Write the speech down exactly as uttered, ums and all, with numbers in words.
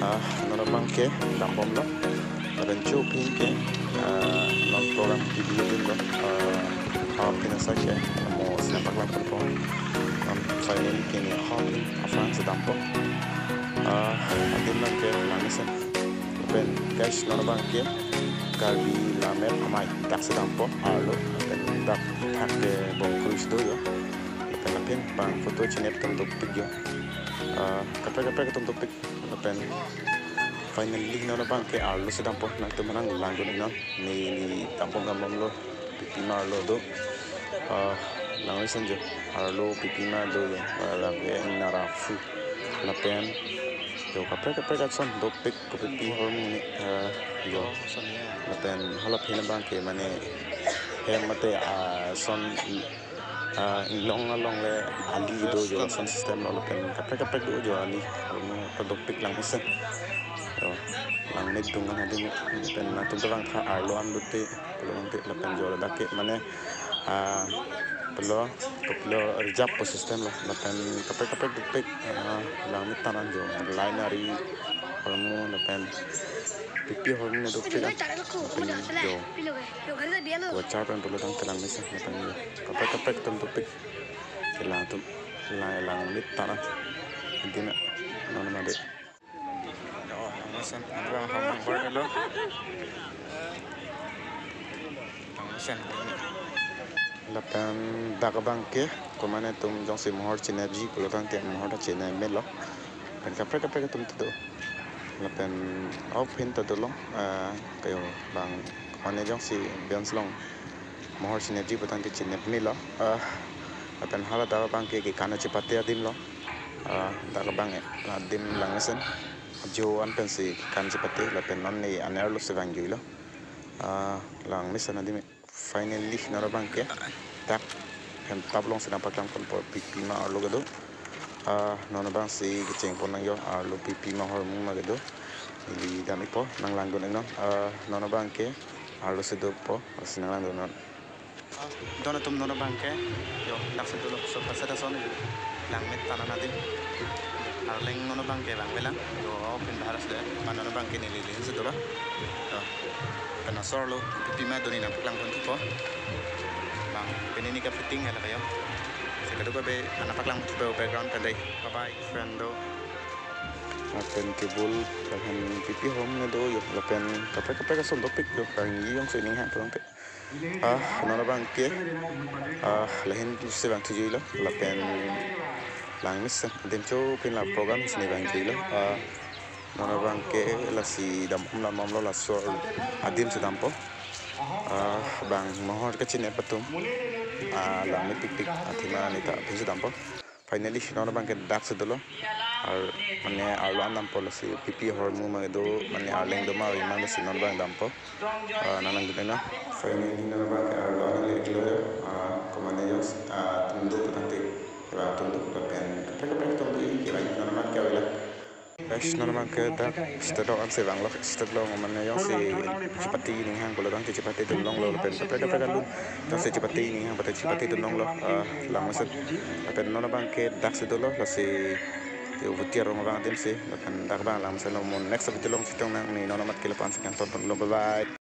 Ah, non abang ke dambomlo. Lapen chophin ke, ah, non program T V adim lo. Ah, ah, pinasa ke mo sinapak lang pon. Non finally ke ne hopin afang si dampo. Ah, adim abang ke lang mesen. Lapen guys, non abang ke Karbi Lammet Amei dak si dampo arlo. Lapen dak thak ke bong cruise do yo. Lapen lapen bang photo chinep atum dopik yo. Ah, kaprek kaprek atum dopik. Lapen finally non abang ke arlo si dampo, nangtum aphan nang langdun iknon. Ne, ne dambom dambomlo, pipima arlo do. Ah, lang mesen jo, arlo pipima do jo. Ah, lake nara fu. Lapen jo kaprek kaprek ason dopik, kopipi ahormu ne, ah, jo. Lapen hala phin abang ke mane hem mate, ah, ason, ah, inglong along le ali do jo, sound system lo, lapen kaprek kaprek do jo ali. Ahormu ta dopik lang mesen. Jo, lang mesen dun an adim, lapen nangtum ta langtha arlo an dote, arlo an dote lapen jo ladak ke mane, ah, pelo, pelo reserve po system lo, lapen kaprek kaprek dopik, ah, lang mesen an jo, line ari ahormu lapen pipi ahormu ne dopik an. Lapen jo Kuachar pen pulo tangte lang mesen, lapen jo kaprek kaprek atum dopik. Kelang atum, lang, lang mesen an. Adim non made. Oh, lang mesen, ano bang ham bang bor lo. Lang mesen. Lapen dak abang ke, komane atum jongsi mohor chinepji pulo tangte mohor ta chinep melo. Lapen kaprek kaprek atum ta do. Lapen ok phin ta dolong, ah, kayo bang komane jongsi bians long mohor chinepji pulo tangte chinep melo. Ah, lapen hala dak abang ke kekan chepate adim lo. Ah, dak abang, eh, adim lang mesen. Jo an pensi kekan chepate lapen non ne anerlo si vangjuilo. Ah, lang mesen adim. Finally non abang ke dak hem tap along si nangpaklang ponpo, pipima arlo kedo. Ah, non abang si kecheng pon nang yo, arlo pipima ahormu ma kedo. Ili dam ikpo, nang langdun iknon. Ah, non abang ke arlo si dopo, si nang langdun non. Ah, don atum, non abang ke, yo, dak si dolo, so phasa da son, lang mesen an adim. Arleng non abang ke lang melang, yo, oh, pin bahar sudah, ma non abang ke neli lin si dolo. Yo, pen asor lo, pipima do ne nangpaklang ponpo. Bang, pini ne ka fitting hala kayo. Si kadokave, nangpaklang ponpo background pen dei. Bye bye, friend do. Lapen cable, lapen pipi ahormu ne do yo, lapen kaprek kaprek ason dopik yo, kangji jongsi ning hang pulo tangte. Ah, non abang ke, ah, lahin si vangthujuilo, lapen lang mesen adim chophin la program si ne vangjuilo. Ah, non abang ke lasi dambom dambomlo, laso adim si dampo. Ah, bang mohor kachinep atum, ah, lang mesen pikpik athema ne ta aphi si dampo. Finally non abang ke dak si dolo. Ar, mane arlo an dampo, lasi pipi ahormu ma kedo, mane arleng do ma ave ma, lasi non abang dampo. Ah, nang langdun iknon. Finally non abang ke arlo an le iklo. Ah, komane jongsi, ah, atum do pulo tangte, kevang atum do lapen kaprek kaprek atum do, ili kevang non abang ke avelo. Guys, non abang ke dak stage along si vanglo, stage along mane jongsi chepate ning hang pulo tangte chepate dun longlo, lapen kaprek kaprek alun jongsi chepate ning hang pulote chepate dun longlo, ah, lang mesen. Lapen non abang ke dak si dolo, lasi yo Bhutia Rong abang adim si, lapen dak abang lang mesen lo, mo next video along chetong nang, ne non amat ke lapu-an si kangton ponlo, bye bye.